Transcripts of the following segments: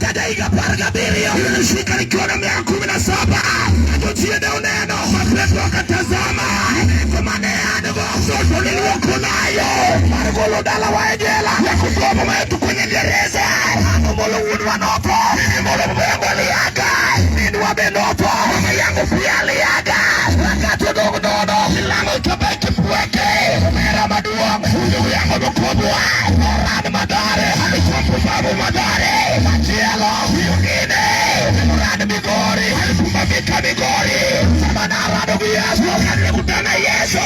Omaka ja higa 17. Ilinishika nikiwa na miaka 17. Jochiende oneno, mapepo akatazama. Neko mane an go, ndoto niliyoko nayo mar golo dalawa e jela, ya kutoa mama yetu kwenye gereza. Omolo wuonwa notho, mimi molo baba yangu aliaga, minwa be notho, mama yangu pia aliaga. Wakati odong' nono, milango ikabeki pweke. Omera maduong', ndugu yangu mkubwa, Moran Mathare, alikuwa mpumbavu Mathare. Machielo, mwingine, Moran Migori, alipumbavika Migori. Sema narado gi Yesu, wakati nilikutana Yesu,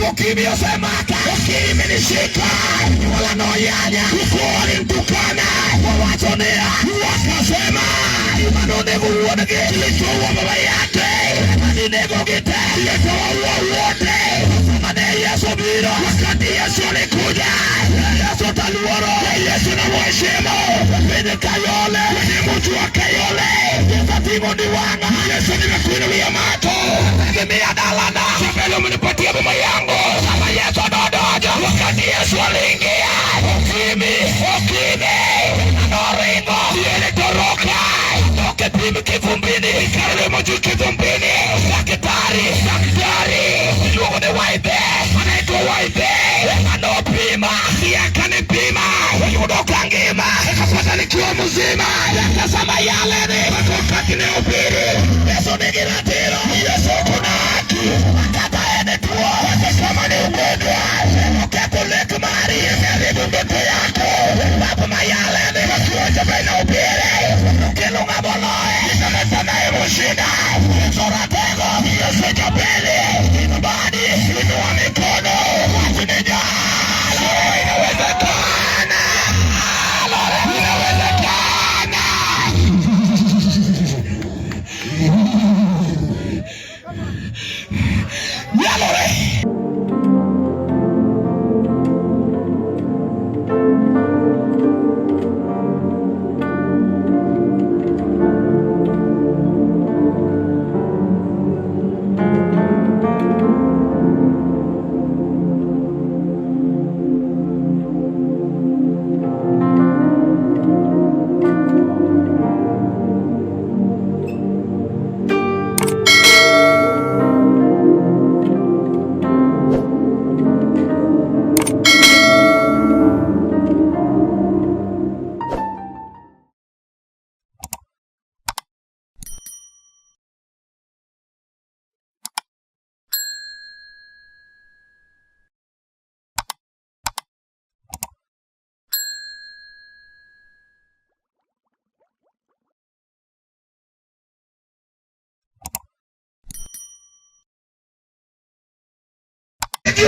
ukimwi osemaka, ukimwi imenishika, nyuola noyanya, ukoo walinitukana, wawacho niya, wakasema, mano onego wuon-gi, kilichoua baba yake, nego gi te, kilichowaua wote. Sema ne Yesu biro, wakati Yesu alikuja, Yesu taluoro, Yesu na mheshimu, piny Kayole, kwenye mji wa Kayole, Yesu ni wanga, Yesu nimekuinulia macho, tegemea dalana, mbele umenipatia baba yangu, sasa Yesu dodonjo, wakati Yesu aliingia, ukimwi, ukimwi, noringo, ilitoroka, toke pimi kivumbini, ikaremo juu kivumbini, daktari, daktari, iluongo ni Waibe, anaitwa Waibe, anopima, akanipima, yudo ka ngima, akapata nikiwa mzima, akasema yale ni wakati nihubiri, Yesu nigi ratiro, Yesu kuna haki, kata en tuo, hata kama ni ugonjwa, oketho lek mari, imeharibu ndoto yako, baba mayale ni wakiwanja baina ubiri, kelo ng'ama oloye, italeta naye mshinda, Yesu ratego, Yesu jabeli, inubadi, inua mikono, watu ni jalo, inawezekana, inawezekana. Nyalore.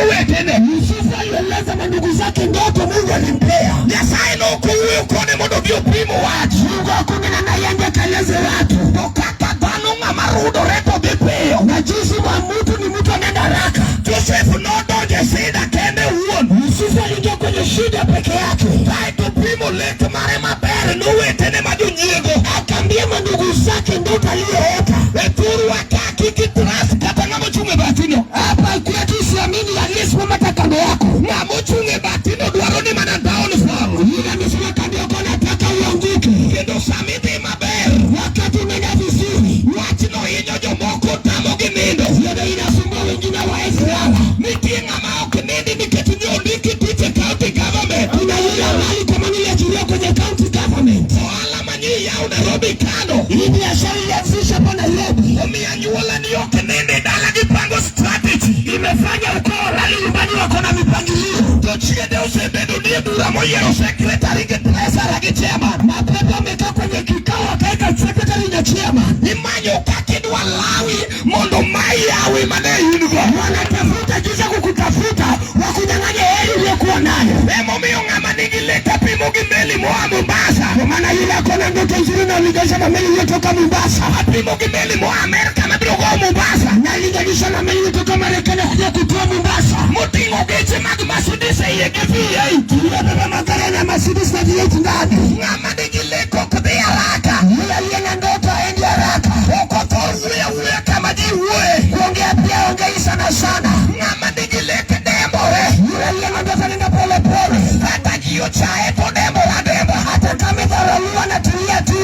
Owetene. Yusufu alieleza mandugu zake ndoto Mungu alimpea. Nyasaye nokuwuoyo kode mondo odhi opim wach. Mungu hakunena naye aende akaeleze watu. To kaka dhano ng'ama rudore to dhi piyo. Na jinsi wa mtu ni mtu anaenda haraka. Joseph nodonjo e shida kende owuon. Yusufu aliingia kwenye shida peke yake. Kaeto pimo lek mare maber nowetene ma jonyiego. Akaambia mandugu zake ndoto aliyoota. E thurwa ka kik i trust kata ng'ama ochung' e bathino. Hapa kwetu usiamini aliyesimama hata kando yako. Ng'ama ochung' e bathino dwaro ni mana downfall. Yule amesimama kando yako anataka uanguke. Kendo sama idhi maber, Wakati unaenda vizuri, wachno hinyo jomoko tamogi nindo. hiyo inasumbua wengine hawawezi lala. Nitie ng'ama ok nindi nikech nyondiki tich e county government. Kuna yule halali kwa maana iliajiriwa kwenye county government. Ohala manyiyawo Nairobi kano. Hii biashara ilianzisha hapa Nairobi, Omiyo anyuola ni ok nindi dala gipango strategy. Imefanya ukoo lali nyumbani wako na mipangilio. Jochiende osebedo ni e bura moyiero secretary gi treasurer gi chairman. Mapepo amekaa kwenye kikao akaweka secretary na chairman. Imanyo kaka idwa lawi mondo mayi hawi mane in go. Wanatafuta jinsi ya kukutafuta wakunyang'anye heri uliyokuwa nayo. Emomiyo ng'ama nigi lek apimo gi meli moa Mombasa. Kwa maana yule ako na ndoto nzuri na ulinganisha na meli iliyotoka Mombasa, Apimo gi meli moa Amerka mabiro gowo Mombasa. Nalinganisha na meli iliyotoka Marekani kuja kutua Mombasa, Moting'o geche mag Mercedes e iye gi V8. Iliyobeba magari ya Mercedes na V8 ndani. Ng'ama nigi lek ok dhi haraka. Yule aliye na ndoto aendi haraka. Ok othor wuoyo awuoya kama ji wuoye. Kuongea pia ongei sana sana. Ng'ama nigi lek dembore. Yule aliye na ndoto anaenda pole pole. Kata ji ochaye to dembore ademba. Hata kama idharauliwa anatulia tu.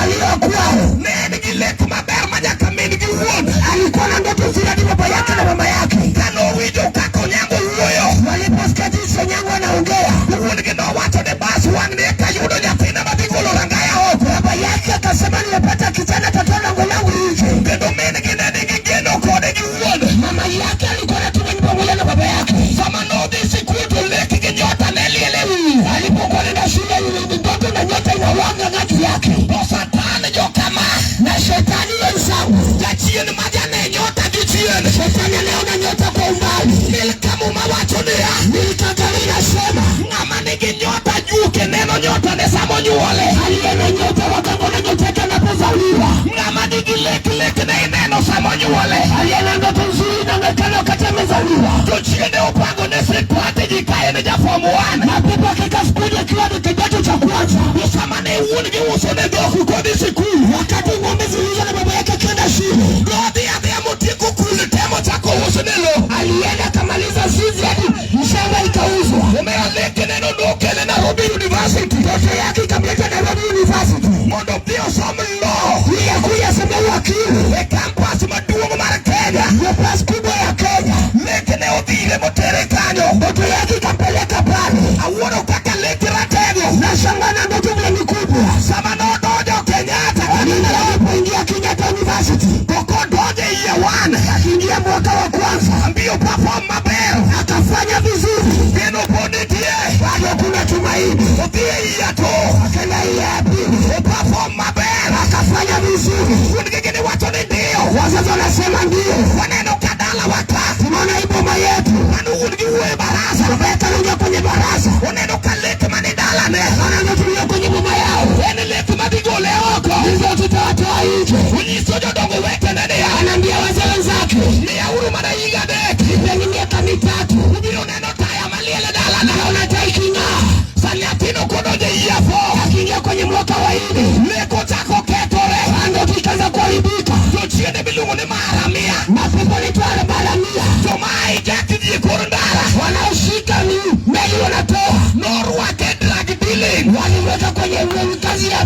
Alizaliwa kwao. Ne en gi lek maber ma nyaka min gi wuon. Alikuwa na ndoto nzuri hadi baba yake na mama yake. Kanowinjo kaka Onyango wuoyo, Waliposikia jinsi Onyango anaongea, wuon gi nowacho ni bas wang'ni eka yudo nyathina madhi golo rangaya oko. Baba yake akasema, nimepata kijana atatoa lango langu nje. Kendo min gi ne nigi geno kode gi wuon. Mama yake alikuwa na tumaini pamoja na baba yake. Sama nodhi sikul to lek gi nyota ne liel e wiye. Alipokuwa anaenda shule, ndoto na nyota inawaka juu yake, To Satan jokama, na shetani wenzangu, jachien ma jane nyota gi chien. Shetani anaona nyota kwa umbali. Milka Muma wacho niya, Milka Gari inasema ng'ama nigi nyota juke neno nyota ne sama onyuole. Aliye na nyota wakati na nyota yake anapozaliwa. Ng'ama nigi lek lek ne ineno sama onyuole. Aliye na ndoto nzuri inaonekana wakati amezaliwa. Jochiende opango ne strategy ka en ja form 1. Mapepo akaweka spidi akiwa ni kidato cha kwanza. To sama ne wuon gi uso ne dhok kodhi sikul, Wakati ng'ombe ziliuzwa na baba yake akienda shule, nodhi adhiya motieko kul temo chako uso ne lo. Alienda akamaliza zizi hadi shamba ikauzwa. Omiyo lekne no nokele Nairobi University Ndoto yake ikamleta Nairobi University mondo odhi osom law ili akuja asome uwakili e campus maduong' mar Kenya. Campus kubwa ya Kenya. Lekne odhire motere kanyo. Ndoto yake ikampeleka pale. Awuoro kaka lek ratego. Nashangaa na ndoto vile ni kubwa. Sama nodonjo Kenyatta Alipoingia Kenyatta University, to kodonjo e year one, akiingia mwaka wa kwanza, ambio perform maber, akafanya vizuri, geno pod nitie, bado kuna tumaini. Odhi e year two, Akaenda year ya pili, o perform maber, akafanya vizuri. Wuon gi gini wacho ni ndio, Wazazi wanasema ndio. Waneno ka dalawa ka, Tunaona hii boma yetu. Mano wuon gi wuoyo e baraza, Baba yake anaingia kwenye baraza, oneno ka lek mane dalane, anaona ndoto iliyo kwenye boma yao, en lek madhi gole oko, hizo tutawatoa nje. Onyiso jodongo wetene niya, Anaambia wazee wenzake, miyauru mana higa 3, nipeni miaka 3, ubiro neno taya maliel e dalana, naona taa iking'aa. Sa nyathino kodonjo e year 4, Akiingia kwenye mwaka wa 4, lek ochako kethore, ndoto ikaanza kuharibika. Jochiende miluongo ni maharamia, Mapepo yanaitwa maharamia, joma hijack ji e kor ndara, wanaoshika ni meli wanatoa, norwake drug dealing, waliweka kwenye kazi ya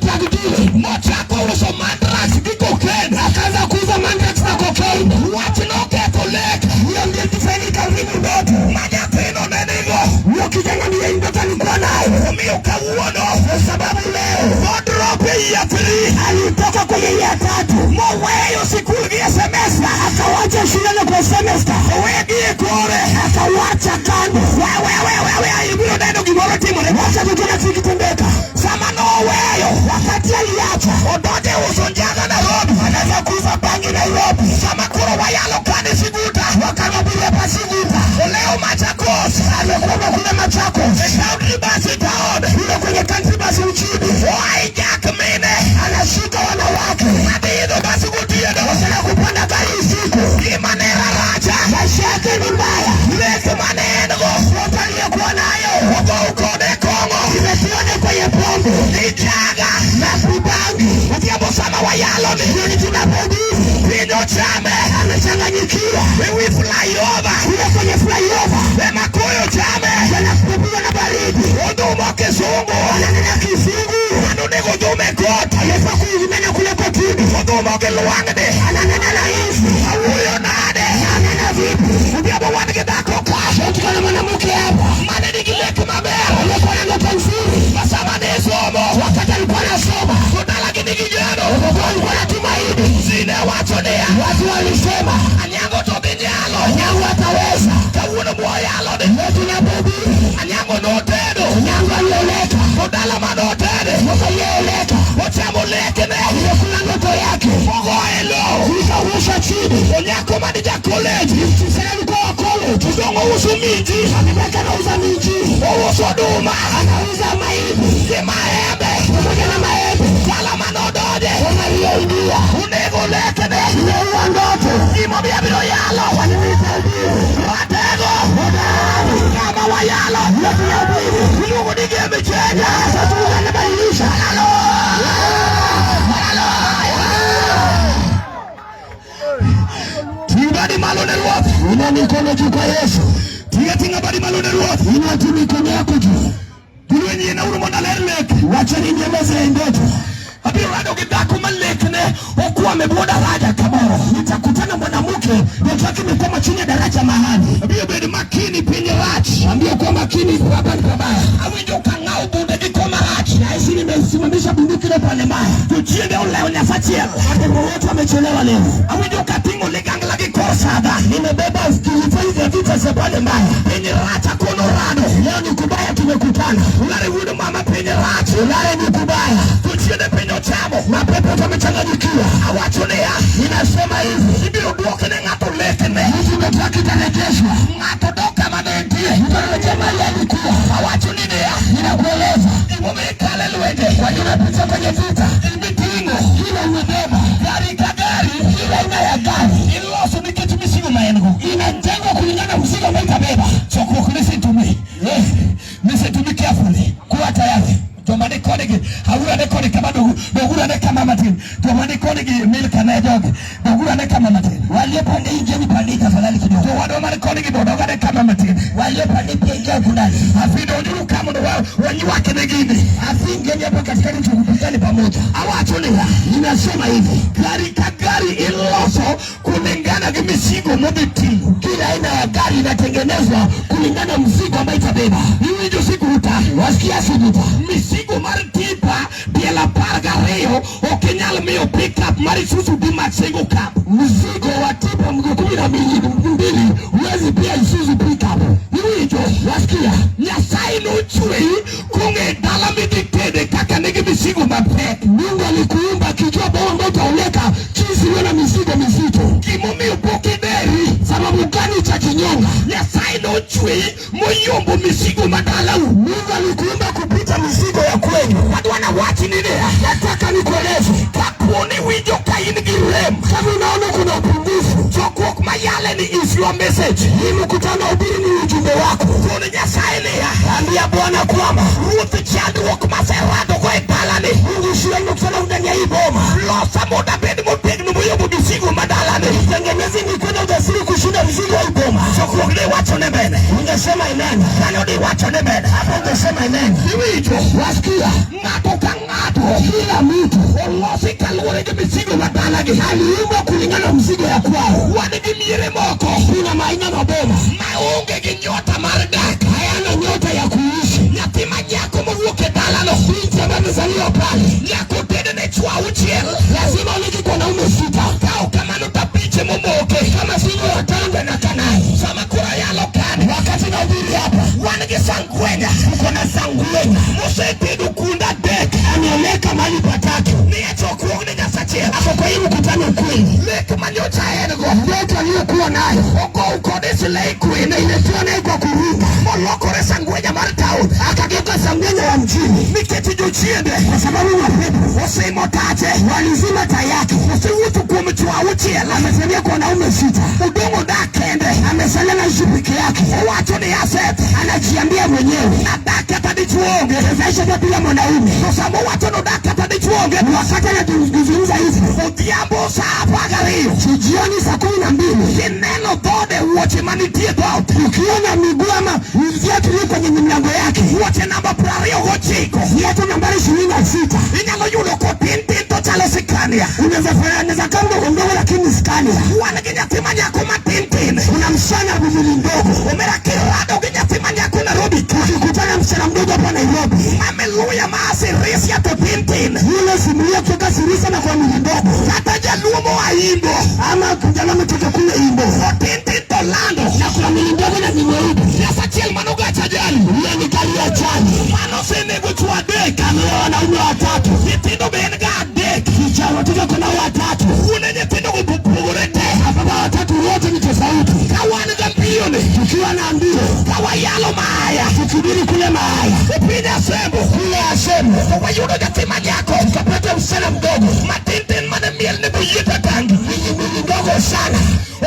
drug dealing, mochako uso mandrax gi cocaine, akaanza kuuza mandrax na cocaine. Wach noketho lek, Hiyo ndio tifeni ikaharibu ndoto ma nyathino ne nigo. Huyo kijana ndiye ndoto alikuwa nayo. Omiyo kawuono, Kwa sababu leo nodrop e year 3, alitoka kwenye year 3, moweyo sikul gi e semester, akawacha shule na kwa semester, owegi e kore, akawacha kando. We, ibiro neno gimoro timore. Wacha tukiona kikitendeka. Sama noweyo, Wakati aliacha, odonjo e uso njaga Nairobi, anaanza kuuza bangi Nairobi. Sama koro wayalo kane Siguta, Wakahubiria pa Siguta, olewo Machakos, amekuwa kule Machakos, e country bus e town, kule kwenye country bus mjini, ohijack mine, anashika wanawake, madhi idho bas gotieno, wasana kupanda gari usiku. Ngima ne raracha, Maisha yake ni mbaya, lek mane en go, ndoto aliyokuwa nayo ogow kode kong'o, imetiwa kwenye pombe gi njaga na kubangi. Odhiambo sama wayalo ni, Jioni tunapohubiri, piny ochame, amechanganyikiwa e wi flyover, kule kwenye flyover, ema koyo chame, wanapigwa na baridi, odhumo kisungu, wananena kizungu, mano onego odhum e kot, alifaa kuinena kule kotini, odhumo gi lwang'ni, ananena na hivi, awuoyo nade, ananena vipi? Odhiambo wan gi dhako ka, Tuko na mwanamke hapa mane nigi lek maber, alikuwa na ndoto nzuri, ma sama ne somo, wakati alikuwa anasoma, to dalagi nigi geno, alikuwa alikuwa na tumaini. Ji ne wacho niya, Watu walisema Anyango to dhi nyalo, Anyango ataweza. Kawuono mwayalo ni, Leo tunapohubiri, Anyango notedo, Anyango alioleka, to dala manotede, ndoto aliyeoleka, ochamo lekne, imekula ndoto yake, mogoye lowo, ikaurusha chini. Onyako mane ja college, Msichana alikuwa wa college, odong'o uso minji, amebaki anauza minji, ouso oduma, anauza mahindi gi maembe, pamoja na maembe. Dala manodonje, Kama aliyoingia, unego lekne, imeua ndoto. Gimomiyo abiro yalo, Kwa nini nitahubiri? Ratego, Hodari, kama wayalo, leo tunahubiri, iluongo ni game changer. Sasa tunabadilisha. Ting' badi malo ne Ruoth. Inua mikono juu kwa Yesu. Ting' ating'a badi malo ne Ruoth. Inua tu mikono yako juu. Biro nyien uru mondo aler lek. Wacha ninyamaze ndoto. Abiro Ndoto yake imekwama chini ya daraja mahali. Abiro bedo makini, piny rach. Ambie kuwa makini, hapa ni pabaya. Awinjo ka ng'awo bunde gi koma rach. Nahisi nimesimamisha bunduki ile pale mbaya. Jochiende olewo nyasachiel. Mapepo wote wamechelewa leo. Awinjo ka ting'o ligangla gi kor sadha. Nimebeba vifaa vya vita za pale mbaya. Piny rach, akono rado. Leo ni kubaya, tumekutana. Ulare wuod mama, piny rach. Ulale ni kubaya. Jochiende piny ochamo. Mapepo wote wamechanganyikiwa. Awacho niya, Ninasema hivi, ibiro duok ne ng'ato lekene. mtu ndoto yake itarejeshwa. Ng'ato dok kama ne entie. Mtu anarejea mahali alikuwa. Awacho ni niya, Ninakueleza gimomiyo ikale lwenje, kwa nini unapita kwenye vita. Imiting'o Kila umebeba, gari ka gari, kila aina ya gari iloso nikech misigo ma en go. inajengwa kulingana na mzigo ambao itabeba. Chokruok, listen to me. Yes. Listen to me carefully. Kuwa tayari. Joma ni koni gi awuo ane koni kama, doguru ane kama matin. Joma ni koni gi milka ne jogi, doguru ane kama matin. Walio pande hii, ingieni pande hii tafadhali kidogo. To wadwa man koni gi bo dog ane kama matin. Walio pande pia ingia huku ndani. Afi, donjuru ka mondo wanywak ne gini. Afi, ingieni hapa katikati tukupigane pamoja. Awacho niya, Ninasema hivi, gari ka gari iloso kulingana gi misigo modhi ting'o. Kila aina ya gari inatengenezwa kulingana na mzigo ambao itabeba. Iwinjo siguta? Wasikia siguta? Misigo mar tipa tielo 12 ok inyal miyo pickup mar Isuzu D-Max single cab. Mzigo wa tipa mguu 12 huwezi pia Isuzu pickup. Iwinjo? Wasikia? Nyasaye nochweyi kong'e dala midhi tede kaka nigi misigo mapek. Mungu alikuumba akijua boma ambayo utaoleka jinsi iwe na mizigo mizito. Gimomiyo pok ideri, Sababu gani cha kinyonga? Nyasaye nochweyi moyombo misigo ma dalau. Mungu alikuumba kupita mizigo ya kwenu. Adwa nawachni niya, Nataka nikueleze, kapo ni winjo ka in gi rem, kama unaona kuna upungufu, chokruok mayale ni is your message. Hii mkutano hubiri ni ujumbe wako. Kon Nyasaye niya, Ambia Bwana kwamba Ruoth, chandruok maseradogo e dalani, Mungu, shida nimekutana ndani ya hii boma, losa mondo abed motegno moyombo misigo ma dalani. Tengeneze nikuwe na ujasiri kushinda mizigo ya hii boma. Chokruok ne wacho ne mbele. Ungesema amen. Kanyo di wacho ne mbele. Hapo ungesema amen. Iwinjo? Wasikia? Ng'ato ka ng'ato, Kila mtu olosi kaluwore gi misigo ma dalagi. Aliumbwa kulingana na mzigo ya kwao. Wan gi miere moko Kuna maaina maboma maonge gi nyota mar dak. Hayana nyota ya kuishi. Nyathi ma nyako mowuok e dalano, Binti ambaye amezaliwa pale nyako tedne chwo auchiel. Lazima uliki kwa wanaume sita. Ka ok kamano to apiche momoke. Kama sivyo watanga na kanai. Sama koro ayalo kani, Wakati nahubiri hapa, wan gi sangwenya tuko na sangwenya mosetedo kuonde adek. Ameoleka mahali patatu. Ni e chokruogni Nyasachiel. Ako kwa hii mkutano ukweli. Lek manyocha en go, Ndoto aliyokuwa nayo ogow kode silei kwin, na imetiwa naye kwa kuruka, molokore sangwenya mar taon, akageuka sangwenya wa mjini, nikech jochiende kwa sababu mapepo osimo tache, walizima taa yake. Osewuotho kuom chwo auchiel, Ametembea kwa wanaume sita, odong' odak kende. Amesalia na ishi peke yake. Owacho ni asetho, Anajiambia mwenyewe, adak kata dichuo onge. Sasa hata bila mwanaume. To sama owacho nodak kata dichuo onge, Wakati anazungumza hivi, odhiambo sa 12, jioni saa 12, kineno dhode wuoche manitie dhoot, ukiona miguu ama viatu iliyo kwenye milango yake, wuoche namba 29, viatu nambari 26, inyalo yudo kotin tin to chalo sikania. Unaweza fanya, unaweza kama mdogo mdogo, lakini Scania. Wan gi nyathi ma nyako matin tin, Kuna msichana mwili mdogo, omera kirado gi nyathi ma nyako Nairobi ka, ukikutana msichana mdogo hapa Nairobi, mameluya ma Sirisia to tin tin, yule simulia kutoka Sirisia na kwa mwili mdogo, kata jaluo moa Imbo, ama kijana ametoka kule Imbo, otin tin to lando, na kuna mwili mdogo na ni mweupe. Nyasachiel manogacha jali, Hiyo ni gari ya jani, manosenego chwo adek, ameoa wanaume watatu, nyithindo be en ga adek, vijana watoto kuna watatu, wuone nyithindogo pogore te. Baba watatu wote ni tofauti. Ka wan ga mbio ni, Tukiwa na mbio, ka wayalo maaya, tukibiri kule maaya, e piny Asembo, kule Asembo, to wayudo nyathi ma nyako, tukapata msichana mdogo matin tin mane miel ne boyieta tangi, mwenye mwili mdogo sana.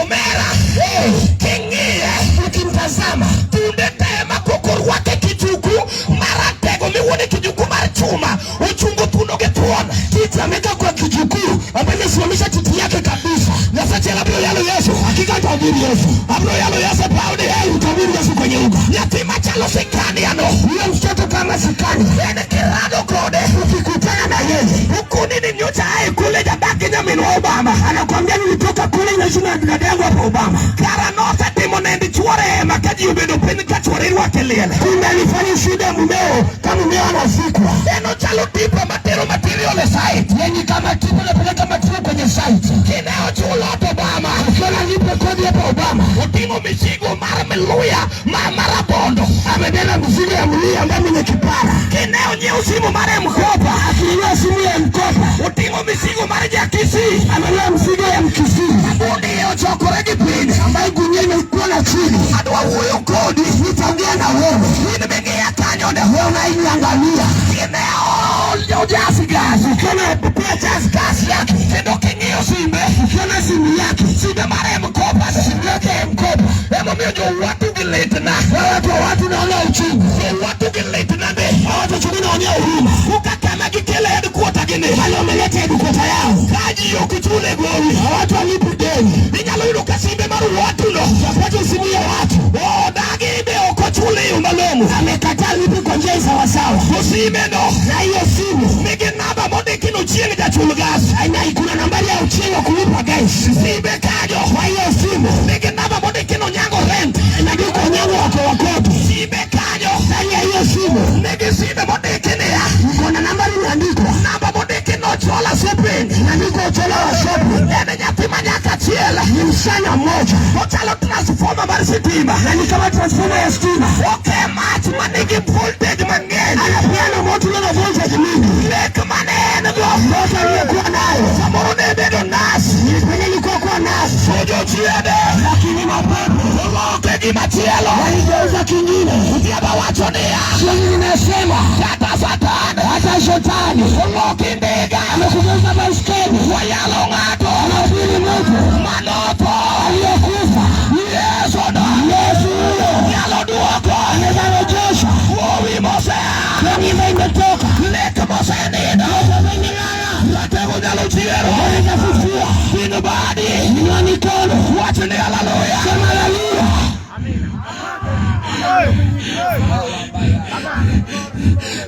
Omera, Hey, king'iye, ukimtazama tunde te ma kok orwake kijuku maratego miwuone kijuku mar chuma, ochungo thuno gi thuon. Titi ameweka kwa kijukuu ambaye amesimamisha titi yake kabisa. Nyasachiel abiro yalo Yesu, Hakika nitahubiri Yesu, abiro yalo Yesu e paw ni. Hey, utahubiri Yesu kwenye uga. Nyathi machalo Sikania no, Huyo mtoto kama Sikania, en kirado kode, ukikutana na yeye ukoni ni nyocha ae kule jadak gi nyamin. minwa Obama. Anakwambia nilitoka kule naishi na dada yangu hapa Obama. Kara nosetimo nend chuore ema ka ji obedo piny ka chuore irwake liel. Kumbe alifanya shida ya mumeo kama mumeo anazikwa. En ochalo tipper matero material e site. Yeye kama tipper anapeleka material kwenye site. Kine ochulo ot Obama. Ukiona lipe kodi hapa Obama. Oting'o mizigo mar miluya ma marabondo. Amebeba mzigo ya mluya ambaye mwenye kipara. Kine onyiewo simu mar M-Kopa. Akinunua simu ya M-Kopa. Oting'o mizigo mar jakisi. Amebeba mzigo ya Mkisii. Bundi ochokore gi piny. Ambaye gunia imekuwa na chini. Adwa wuoyo kodi. Nitaongea na wewe. In ming'iya kanyo ne. Wewe unaiangalia. Kine ojas gas. Ukiona pia jas gas yake. Kendo king'iyo simbe. Ukiona simu yake. Simbe mar M-Kopa. Simu yake ya M-Kopa. Emomiyo jowatu gi litna. Wewe kwa watu naona uchungu. Jowatu gi litna be. Watu chungu naonea huruma. Kuka kama gikelo headquarter gini. Wale wameleta headquarter yao. Ka ji ok chule gowi. Watu walipi deni. Inyalo yudo ka simbe mar watu no. Utapata simu ya watu. Odagi be ok ochule e yo malong'o. Amekataa lipi kwa njia sawasawa. To sime no. Na hiyo simu nigi namba mondiki ni Ochieng' jachul gas. Aina kuna nambari ya Ochieng' wa kulipa gas. Simbe kanyo. Kwa hiyo simu nigi namba mondiki ni Onyango rent. Imeandikwa Onyango wako wa kodi. Simbe kanyo. Ndani ya hiyo simu nigi simbe mondiki niya. Kuna nambari imeandikwa. Namba mondiki ni Ochola shopping. Imeandikwa Ochola wa shopping. En nyathi ma nyaka achiel. Ni msichana mmoja. Ochalo transformer mar sitima. Na ni kama transformer ya stima. Oke mach manigi voltage mang'eny. Anapeana moto na voltage mingi. Lek mane en go. Moto aliyokuwa nayo. Samoro ne bedo nas. Pengine ilikuwa kwa nas. To jochiende. Lakini mapepo oloke gimachielo. Waligeuza kingine. Odhiambo wacho niya. Jioni ninasema kata Satan. Hata shetani oloki ndiga. Amekugeuza baiskeli. Wayalo ng'ato. Anahubiri mtu manotho aliyekufa. Yesu no. Yesu huyo nyalo duoko. Anaweza rejesha. Wuowi mosea. Nyumba imetoka. Lek mosenindo. Moto imelala. Ratego nyalo chiero. Anaweza fufua. In badi. Inua mikono. Wach ni haleluya. Sema haleluya.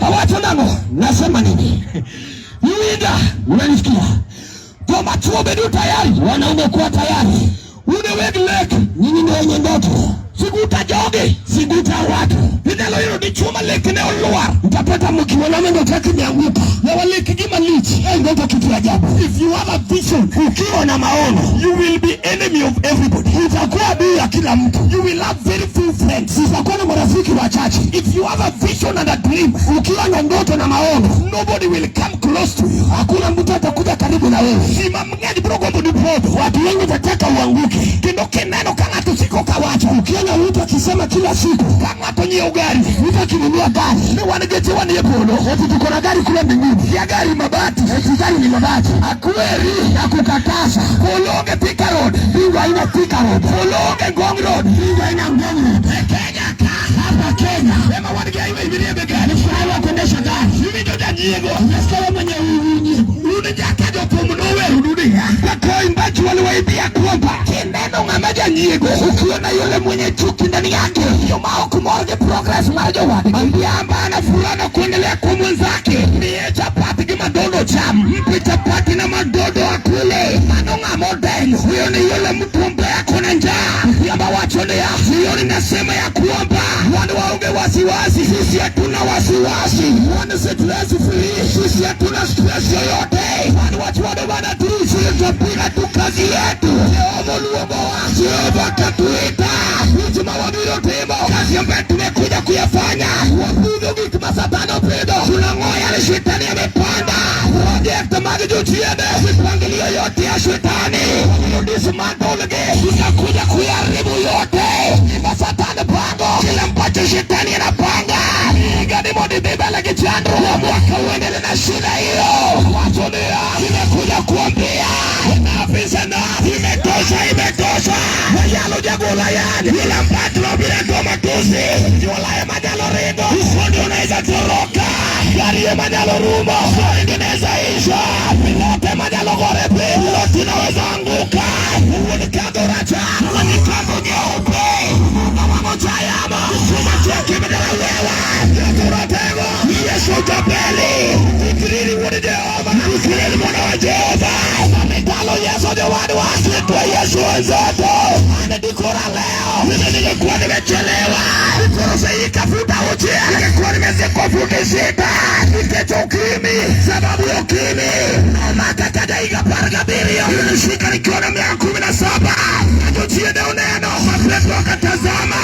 Awacho nang'o? Nasema nini? Iwinja? Unanisikia? Joma chuo bedo tayari. Wanaume kuwa tayari. Un e weg lek. Nyinyi ndio wenye ndoto. Siguta jogi. Siguta watu. Inyalo yudo dichuo ma lekne olwar. Utapata mke mwanaume ndoto yake imeanguka. Yawa lek gima lich. Ndoto kitu ajabu. If you have a vision, ukiwa na maono, you will be enemy of everybody. Utakuwa adui ya kila mtu. You will have very few friends. Utakuwa na marafiki wachache. If you have a vision and a dream, ukiwa na ndoto na maono, nobody will come close to you. Hakuna mtu atakuja karibu na wewe. Ji mang'eny biro gombo ni podho. Watu wengi watataka uanguke. Kendo kineno ka ng'ato siko kawacho, ukiona mtu akisema kila siku, ka ng'ato nyiewo gari, mtu akinunua gari, ni wan geche wanie polo, eti tuko na gari kule mbinguni, ya gari mabati, eti gari ni mabati. Akweri na kukataza, polo onge Thika Road, mbingu haina Thika Road, polo onge Ngong Road, mbingu haina Ngong Road. E Kenya ka, hapa Kenya, ema wan gi highway miriembe gari, ni furaha kuendesha gari. Iwinjo janyiego, unasikia wewe mwenye unyiego, un jaka jothum noweru dunia, waimbaji waliwaimbia kwamba kineno ng'ama janyiego, ukiona yule mwenye chuki ndani yake, joma ok mor gi progress mar jowadgi, ambia ana furaha na kuendelea kwa mwenzake, miye chapati gi madodo cham, mpe chapati na madodo akule, mano ng'ama odenyo, huyo ni yule mtu ambaye ako na njaa. Ambia wacho niya, hiyo ninasema ya kwamba wan waonge wasiwasi, sisi hatuna wasiwasi, wan stress free, sisi hatuna stress yoyote, wan wachwado mana tich, tutapiga tu kazi yetu. Jehova oluongowa, Jehova akatuita, tich ma wabiro timo, kazi ambayo tumekuja kuyafanya, wapudho gik ma Satan opidho, tunang'oa yale shetani amepanda, project mag jochiende, mipangilio yote ya shetani, dismantle gi, tutakuja kuyaharibu yote, ma Satan pango, kila ambacho shetani anapanga, gani mondo idhi mbele gi chandruok, mwaka uendele na shida hiyo. Wacho niya, nimekuja kuambia enough is enough, imetosha, imetosha. Wayalo jagula yani, yule mpatlo bila toa matusi, yule manyalo ringo, ufundi unaweza toroka, gari manyalo rumo, inaweza isha, pilote manyalo gore piny, piloti inaweza anguka, wuod kadho rachar, wuod kadho nyeupe, wang'o chayamo, chuma cheki bidala wewa, Yesu ratego, Yesu tapeli, fikiri wuod Jehova, fikiri Mkono wa Jehova ametalo Yesu jowadwa, sitwa Yesu wenzetu anadikora leo. Mimi ningekuwa nimechelewa nikoroseika futa uchi, ningekuwa nimezikwa futi 6 nikecho ukimi, sababu ya ukimi nomakakadaiga pargabirio ilinishika nikiwa na miaka 17 najochiende uneno mapepo akatazama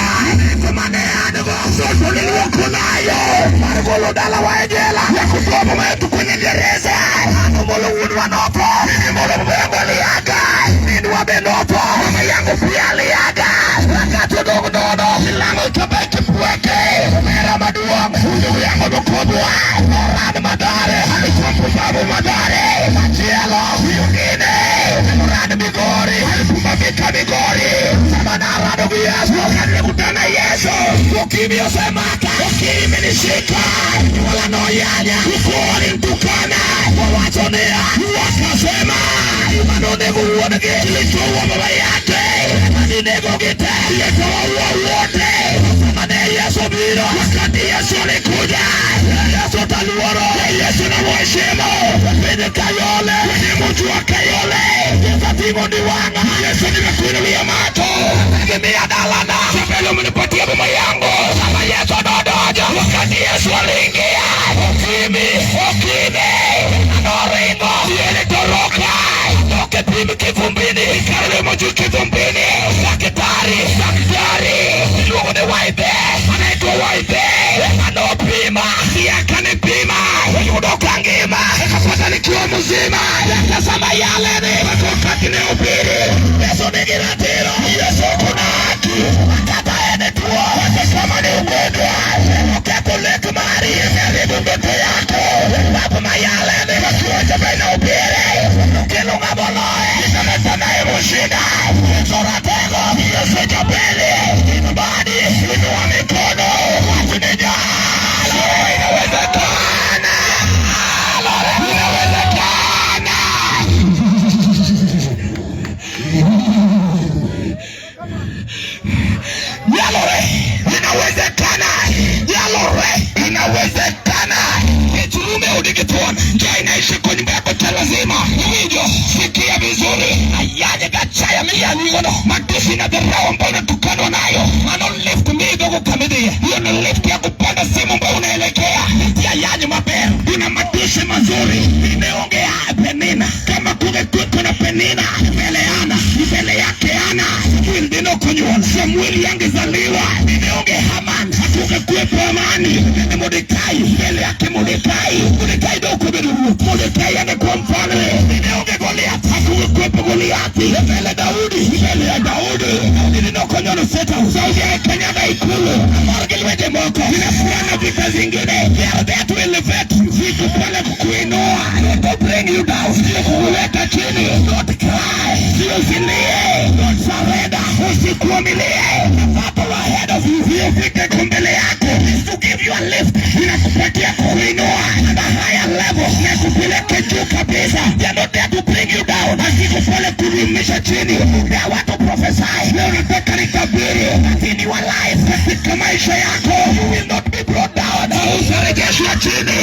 komaneadogo soto nilioko nayo margolo dala wa ejela ya kutoa mama yetu kwenye gereza anomolo wuonwa notho mimi molo baba yangu aliaga minwa be notho mama yangu pia aliaga wakati odong' nono milango ikabet mpweke omera maduong' ndugu yangu mkubwa norad Mathare alikuwa mpumbavu Mathare machielo mwingine norad Migori alipumbavika Migori sema narado gi Yesu wakati nilikutana Yesu ukimi osemaka ukimi imenishika wala noyanya ukoo walinitukana wawacho niya wakasema manonego wuon-gi kilichoua baba yake emaginego gi te kilichowaua wote. Sama ne Yesu biro, wakati Yesu alikuja, Yesu taluoro, Yesu na mheshimu piny Kayole, kwenye mji wa Kayole Yesu ni wanga Yesu nimekuinulia macho tegemea dalana mbele umenipatia baba yangu sama Yesu dodoja. Wakati Yesu aliingia ukimi ukimi noringo ilitoroka toke pimi kivumbini ikaremo juu kivumbini. Daktari daktari iluongo ni Waibe anaitwa Waibe anopima akanipima yudo kangima akapata nikiwa mzima akasema yale ni wakati ni ubiri Yesu ni giratiro Yesu kuna haki akata ene tuo hata kama ni ugonjwa ukeko lek mari imeharibu ndoto yako wapo mayale ni wakiwa baina ubiri ukelo ngaboloe itameta naye mushinda Yesu ratego Yesu jabeli inubadi inua mikono watu ni jalo inawezekana inawezekana Yalore inawezekana Yalore inawezekana Kichurume udigituon njaa inaishi kwa nyumba yako cha lazima uwijo sikia vizuri ayaje gachaya mia nigono matusi na dharau ambayo unatukanwa nayo mano lift midogo kamidhi hiyo ni lift ya kupanda sehemu ambayo unaelekea lift ya yanyu maber una matusi mazuri nimeongea Penina kama kungekuwepo na Penina mbele Ana mbele yake Ana Samuel dino konyuol Samuel angezaliwa nimeongea Haman hakungekuwepo amani mbele Mordekai mbele yake Mordekai Mordekai ndio kubedu Mordekai angekuwa mfalme nimeongea Goliath hakungekuwepo Goliathi mbele Daudi mbele ya Daudi Daudi dino konyuol seta Sauli akanyaga ikulu amor gi lwenje moko ninafurana vita zingine they are there to elevate you ziko pale kukuinua not to bring you down sio kukuweka chini not cry sio usilie don't surrender usikuamilie battle ahead of you sio vita iko mbele yako is to give you a lift inakupatia kukuinua at a higher level na kupeleka juu kabisa they are not there to bring you down haziko pale kurumisha chini they are want to prophesy leo nataka nitabiri that in your life katika maisha yako you will not be brought down hautarejeshwa chini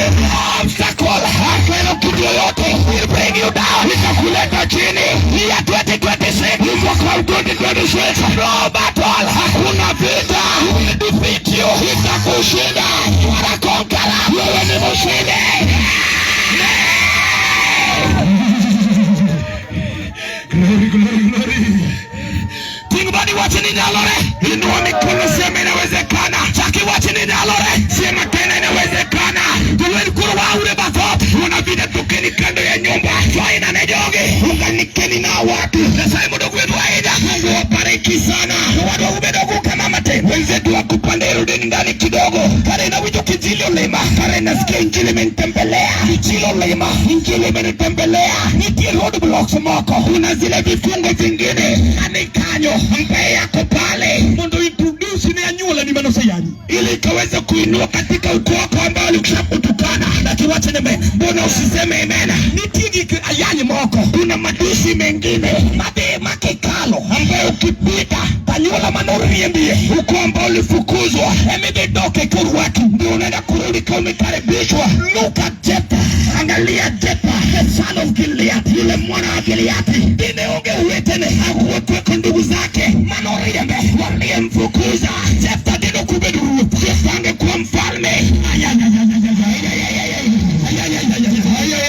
obstacle hakuna kitu yoyote will bring you down itakuleta chini ya 2026 ni mwaka wa 2026 no battle hakuna vita will defeat you itakushinda you are a conqueror wewe ni mshindi Glory, glory, glory. Tingbadi wache nini alore inua mikono sema inawezekana chaki wache nini alore sema tena inawezekana tuweni kuru waure bathot una vile tukeni kando ya nyumba joina nejoge unganikeni na watu Nyasaye mudogo wenu aida Mungu wabariki sana watu wa ubedogo kama mate wenzetu wakupande rudini ndani kidogo kare na wito kijilio lema kare nasikia injili imenitembelea kijilio lema injili imenitembelea nitie road blocks moko kuna zile vifungo vingine anikanyo mpe yako pale Mondo introduce ne anyuola ni manoseyanyi ili ikaweze kuinua katika ukoo wako ambao alikushakutukana lakini wacha nime mbona usiseme amen nitie gik ayany moko kuna matusi mengine madhi makikalo ambayo ukipita Anyuola manoriembie, ukoo ambao ulifukuzwa, emidhi doke korwaki, ndio unaenda kurudi kama umekaribishwa. Look at Jephthah, angalia Jephthah, the son of Gilead, yule mwana wa Gileadi. Dine onge uwetene, hakuwekweko ndugu zake manoriembe waliyemfukuza Jephthah. Dino kubedo ruoth, Jephthah angekuwa mfalme. Ay, ay, ay, ay, ay, ay, ay, ay, ay, ay, ay, ay, ay, ay, ay, ay.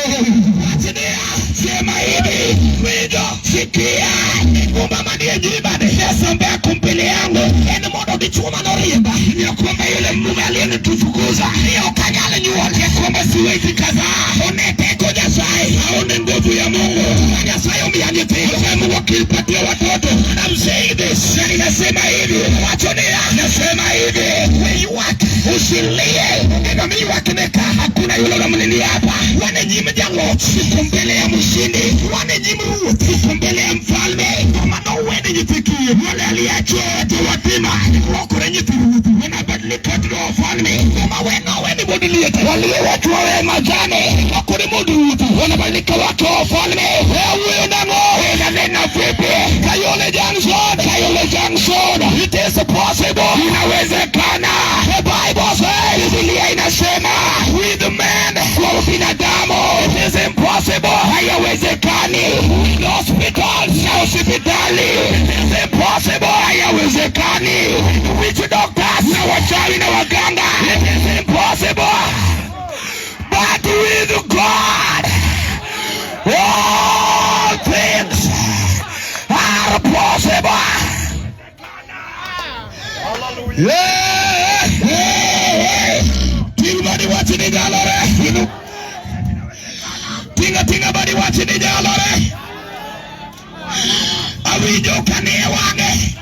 Achilia, sema hivi, winjo, sikia, migumba manie nyimani nesombea mbele yangu en mondo dichuo manoriemba ni kwamba yule mume aliyenitufukuza ni okanyal nyuol, ya kwamba siwezi kazaa. One teko Nyasaye, aone nguvu ya Mungu. Na Nyasaye omiya nyithindo, Mungu akipatia watoto. And I'm saying this, na ninasema hivi, wachonia, nasema hivi, weywak, usilie neno miywakneka, hakuna yule unamlilia hapa. Wane nyim jaloch, uko mbele ya mshindi. Wane nyim ruoth, uko mbele ya mfalme. Kama nowene nyithi kiye, wale aliachwa wote watima lokore nyithi ruoth, wanabadilika watoto wa wafalme. Kama wenoweni bod liete, waliowachwa we majane lokore mod ruoth, wanabadilika wake wa wafalme. Wewe nang'o inanena vipi? Kayole Junction, Kayole Junction, it is possible, inawezekana. The Bible says, Biblia inasema, with men, kwa binadamu, it is impossible, hayawezekani. With hospitals, na hospitali, it is impossible, hayawezekani. Witch doctors, na wachawi na waganga, it is impossible. But with God, all things are possible. Yeah. Ting badi wachi ni nyalore. Tinga tinga badi wachi ni nyalore. Awinjo kanie wang'e.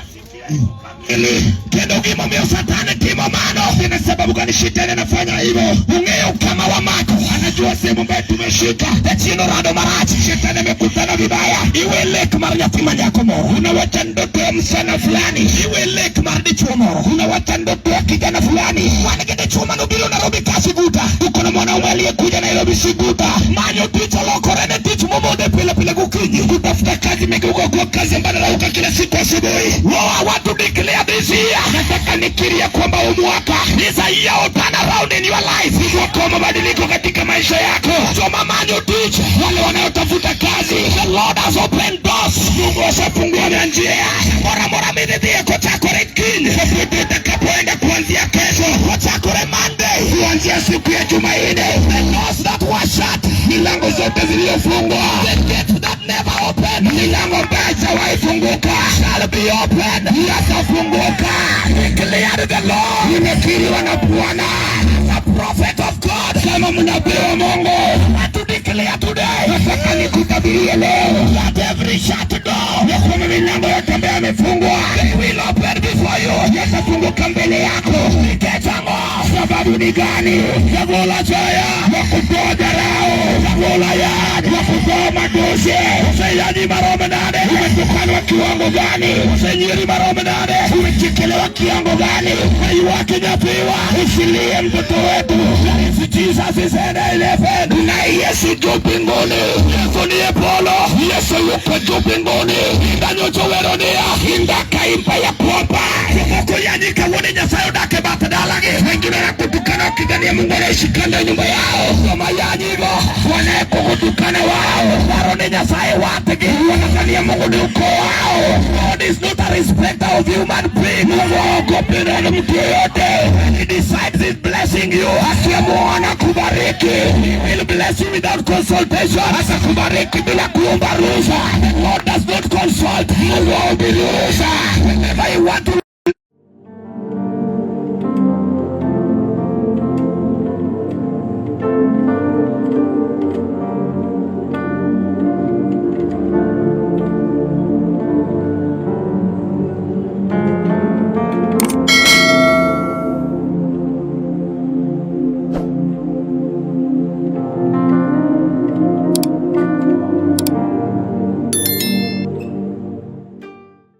Ili kendo gimomiyo Satani timo mano, ni sababu gani shetani anafanya hivyo? Ung'eyo kama wamako, anajua sehemu ambayo tumeshika. Jachien orado marach, shetani amekutana vibaya. Iwe lek mar nyathi ma nyako moro, unawacha ndoto ya msichana fulani. Iwe lek mar dichuo moro, unawacha ndoto ya kijana fulani. Wan gi dichuo manobiro Nairobi ka Siguta, tuko na mwanaume aliyekuja Nairobi Siguta, manyo tich olokore ne tich momode pile pile gokinyi, kutafuta kazi imegeuka kuwa kazi ambayo anarauka kila siku asubuhi. Oh, I want to declare this year, nataka nikiria kwamba huu mwaka is a year of turnaround in your life, ni mwaka wa mabadiliko katika maisha yako. Joma manyo tich, wale wanaotafuta kazi, the Lord has opened doors, Mungu ashafungua njia. Mora mora midhidhie kochakore kiny, popote utakapoenda kuanzia kesho, kochakore Monday, kuanzia siku ya Jumanne, the doors that were shut, milango zote zilizofungwa, the gates that never open, milango ambayo haijawahi funguka shall be open, yatafunguka. Declare the Lord, nimekiriwa na Bwana, as a prophet of God, kama mnabii wa Mungu, I to declare today, nataka nikutabirie leo, that every shut door, ya kwamba milango yote ambayo yamefungwa, they will open before you, yatafunguka mbele yako. Nikech ang'o? Sababu ni gani? Jagola chaya wakutoa dharau, Jagola yad wakutoa matusi. Useyanyi maromo nade? Umetukanwa kiwango gani? Usenyiri maromo nade? Umechekelewa kiwango gani? Waiwake nyathiwa, usilie mtoto wetu. That is Jesus is in heaven. Na Yesu juu mbinguni. Yesu niye polo. Yesu yuko juu mbinguni. Danyocho weronia indakaimba ya kwamba jomoko yanyi kawuono Nyasaye odak e bath dalagi. Wengine wanakutukana wakidhania Mungu anaishi kando ya nyumba yao. Joma yanyigo wanayekukutukana wao paro ni Nyasaye watgi, wanadhania Mungu ni ukoo wao. God is not a respecter of human being. Mungu haogopi neno mtu yoyote. When he decides he's blessing you, akiamua anakubariki, he will bless you without consultation. Atakubariki bila kuomba ruhusa. The Lord does not consult. Mungu haombi ruhusa. Whenever you want to